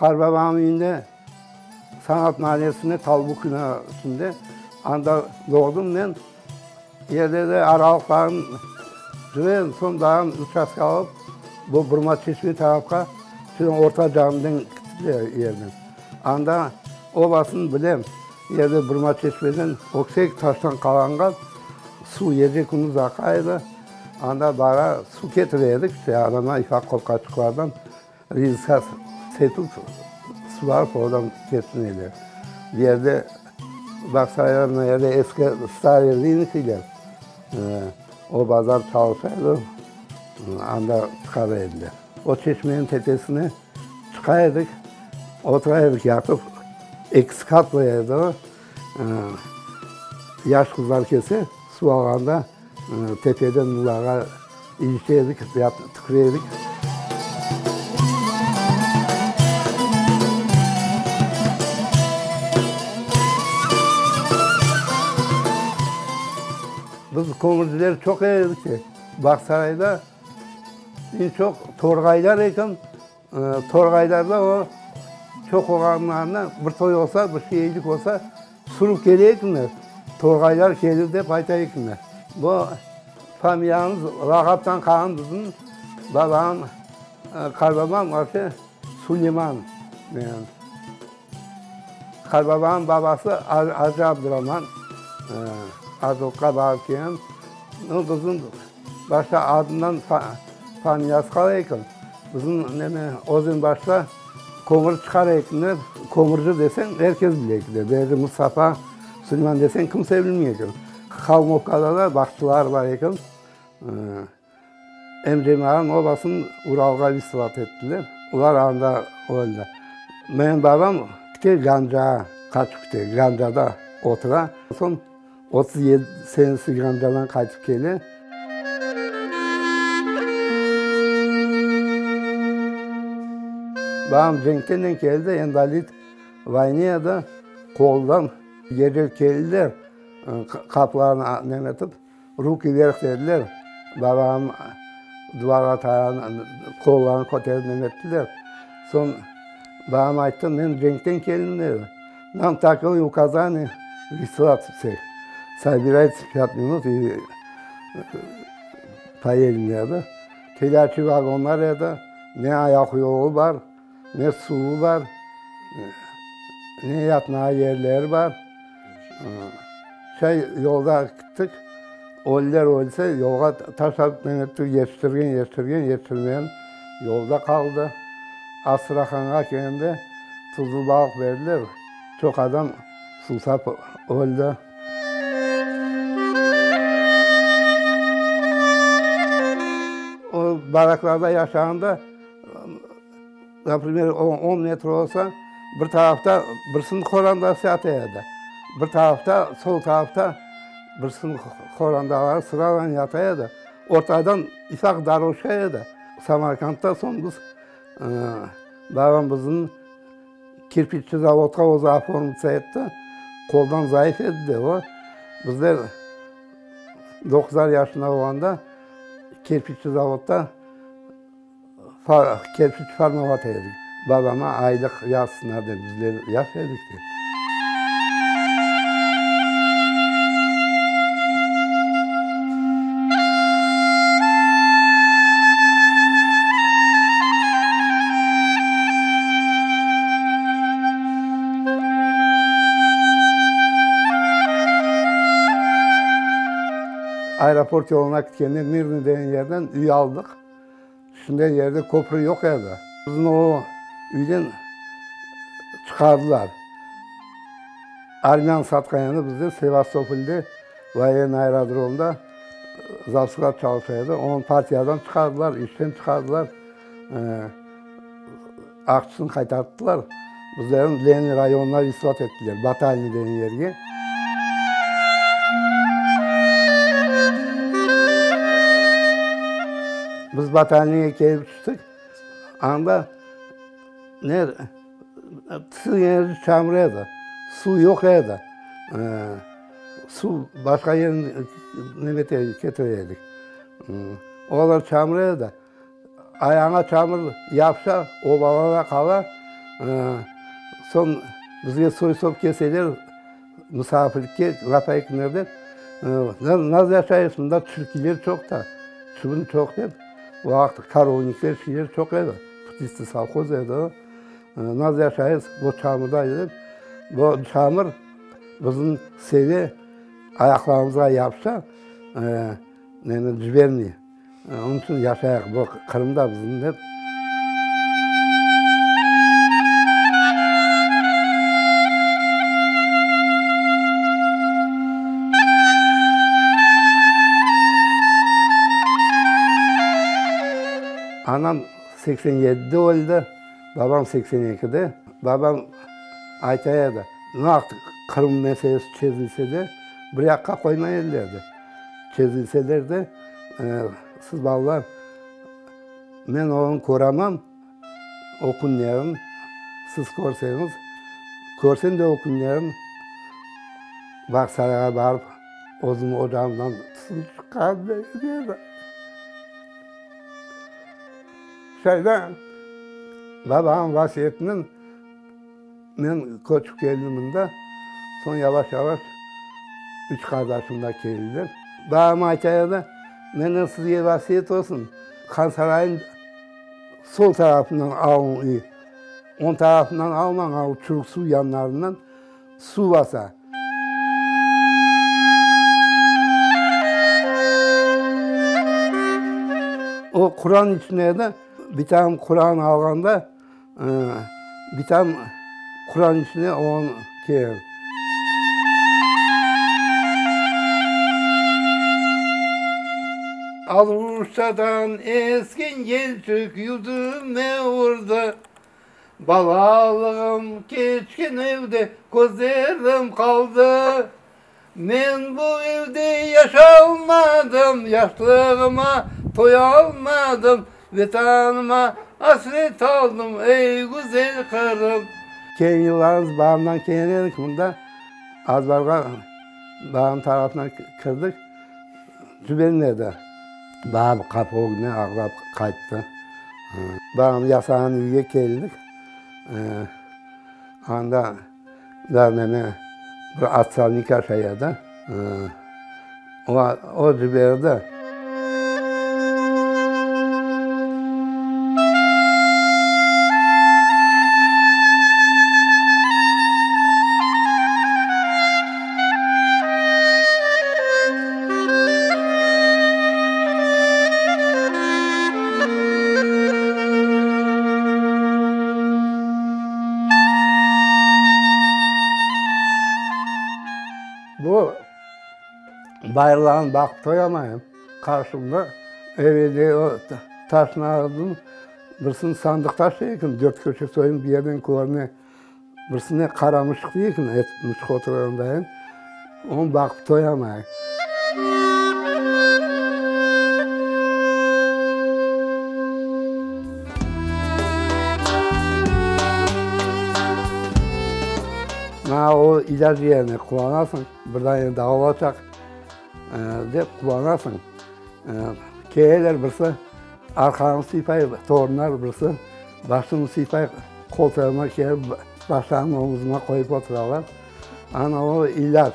Qarbabamnıñ üyünde, Sanat maalesinde, Talbukina üstünde, anda doğdım men. Yerde de aralıqların cüren, soñ daa uçastka alıp, bu Burma Çeşme tarafqa, şöyle Orta Camiden kittiler yerden. Anda obasını bilem, yerde Burma Çeşmeden öksek taştan qalanğan suv gece-kündüz aqa edi. Anda bara suv ketire edik, işte adamlar ifaq qopqaçıqlardan rinsa sepip suvarıp oradan keçine ediler. Bu yerde Bağçasarayda mına yerde eski Starıy rınok deyler, o bazar çalışa edi, anda çıqara ediler. O çeşmeniñ tepesine çıqa edik, otura edik yatıp, ekisi qatlı edi o, yaş qızlar kelse, suv alğanda tepeden bularğa ilişe edik, tüküre edik. Biz kömürciler çoq edik ki, Bağçasarayda eñ çoq torğaylar eken, Torğaylarda o, çoq olğanlarına bir toy olsa, bir şeylik olsa, sürüp kele ekenler, torğaylar keldi dep ayta ekenler. Bu familiyamız lağaptan qalğan bizim babam, qarbabam вообще Suleyman degen. Qarbabamnıñ babası Acı Abduraman acılıqqa barıp kelgen. Bizim Başta adından familiyası qala eken. Bizim neme Özenbaşta kömür çıqara ekenler. Kömürci deseñ, er kes bile eken. Berdi Mustafa, Suleyman deseñ, kimse bilmey eken. Halmovkada da bağçılar bar eken. Emcem ağam obasını Uralğa vıslat ettiler. Olar anda öldi. Menim babam kite Gancağa qaçıp kite. Gancada otura. Soñ 37 senesi Gancadan qaytıp kele. Babam cenkten keldi, invalid voyne edi, qoldan gece keldiler, qapılarnı nemetip, ruki vverh dediler, babam duvarğa tayanıp, qollarını köterip nemettiler. Soñ babam ayttı, men cenkten keldim dedi. Nam takoy ukazaniye vıslat vseh. Sobiraytes pyat minut i poedem dedi. Telâçiy vagonlar edi, ne ayaq yolu bar, ne suvu bar, ne yatmağa yerleri bar. Şay yolda kettik, ölüler ölse, yolğa taş atıp menettik, yetiştirgen yetiştirgen, yetiştirmegen yolda qaldı. Astrahanğa kelgende tuzlu balıq berdiler, çoq adam suvsap öldi. O baraklarda yaşağanda, naprimer, on metr olsa, bir tarafta birisiniñ qorantası yata edi, bir tarafta, sol tarafta birisiniñ qorantaları sıralan yata edi. Ortadan ufaq doroşka edi. Samarkandda soñ biz, babam bizni kirpiççi zavodqa özü oformitsâ etti, qoldan zayıf edi de o. Bizler doquzar yaşında olğanda kirpiççi zavodda Kerpiç formavat edik. Babama aylıq yazsınlar dep, bizler yaş edik de. Aeroport yoluna ketkende Mirnıy degen yerden üy aldıq. Şunday yerde köprü yoq edi. Bizni o üyden çıqardılar. Armiyanı satqan edi bizde Sevastopolde voyennıy aerodromda zavsklad çalışa edi. Onı partiyadan çıqardılar, işten çıqardılar. Aqçısını qaytarttılar. Bizlerni Lenin rayonına vıslat ettiler, Batalnıy degen yerge. Biz Batalnıyge kelip tüştik. Anda ne tüsü yeri çamur edi, suv yoq edi. Suv başqa yerden ketire edik. Olar çamur edi. Ayağıña çamur yapışa, obalana qala. Soñ bizge soy-sop kelseler, musafirlikke laf aytqanlarda, Nasıl yaşaysıñ, mında çirkiler çoq da, çibin çoq dep, o vaqıt korovnikler, şeyler çoq edi, ptitsa sovhoz edi. Nasıl yaşaysıñ bu çamurda dep, bu çamur bizim seve ayaqlarımızğa yapışa, neni cibermey. Onıñ içün yaşayıq, bu Qırım da bizim dep. Anam 87-de öldi, babam 82-de. Babam ayta edi, ne vaqıt Qırım meselesi çezilse de, bir yaqqa qoymay ediler de. Çezilseler de, siz balalar, men onı köremem, o künlerin, siz körseñiz, körsem de o künlerin, Bağsarayğa barıp, özüm ocamdan tütün çıqqan dedi. Şayda babamnıñ vasiyetinen Men köçip keldim mında, soñ yavaş-yavaş üç qardaşım da keldiler. Babam ayta edi, Menden sizge vasiyet olsun, Hansaraynıñ sol tarafından alıñ uy, oñ tarafından almañ, al çürük suv yanlarından suv basa. O Quran içinde edi, bitam Quran alğanda, Bitam Quran içine oña kelir. Aluştadan esken yelçik yüzüme urdı, Balalığım keçken evde közlerim qaldı. Men bu evde yaşalmadım, Yaşlığıma toyalmadım, Vetanıma asret aldım, Ey, güzel Qırım! Keñ yıllarımız bağımdan keñ edik, mında azbarğa bağım tarafından kirdik, tübenmedi. Babam qapı ögüne ağlap qayttı. Babam yasağan üyge keldik, anda Daa meni bir otsalnik aşay edi. O, o ciberdi. Bu bayırlarnı baqıp toyamayım. Qarşımda evelde o taşnı aldım, birisini sandıq taş dey eken, dört köşe soyun bir yerden körüne. Birisine qara mışıq dey eken, et mışıq oturğan dayın, onı baqıp toyamayım. Maña o ilâc yerine quvanasıñ, bir dane daa olacaq, dep quvanasıñ. Keleler birisi arqamnı sıypay, torunlar birisi başımnı sıypay, qoltuğıma kelip başlarını omuzıma qoyıp oturalar. Ana o ilâc.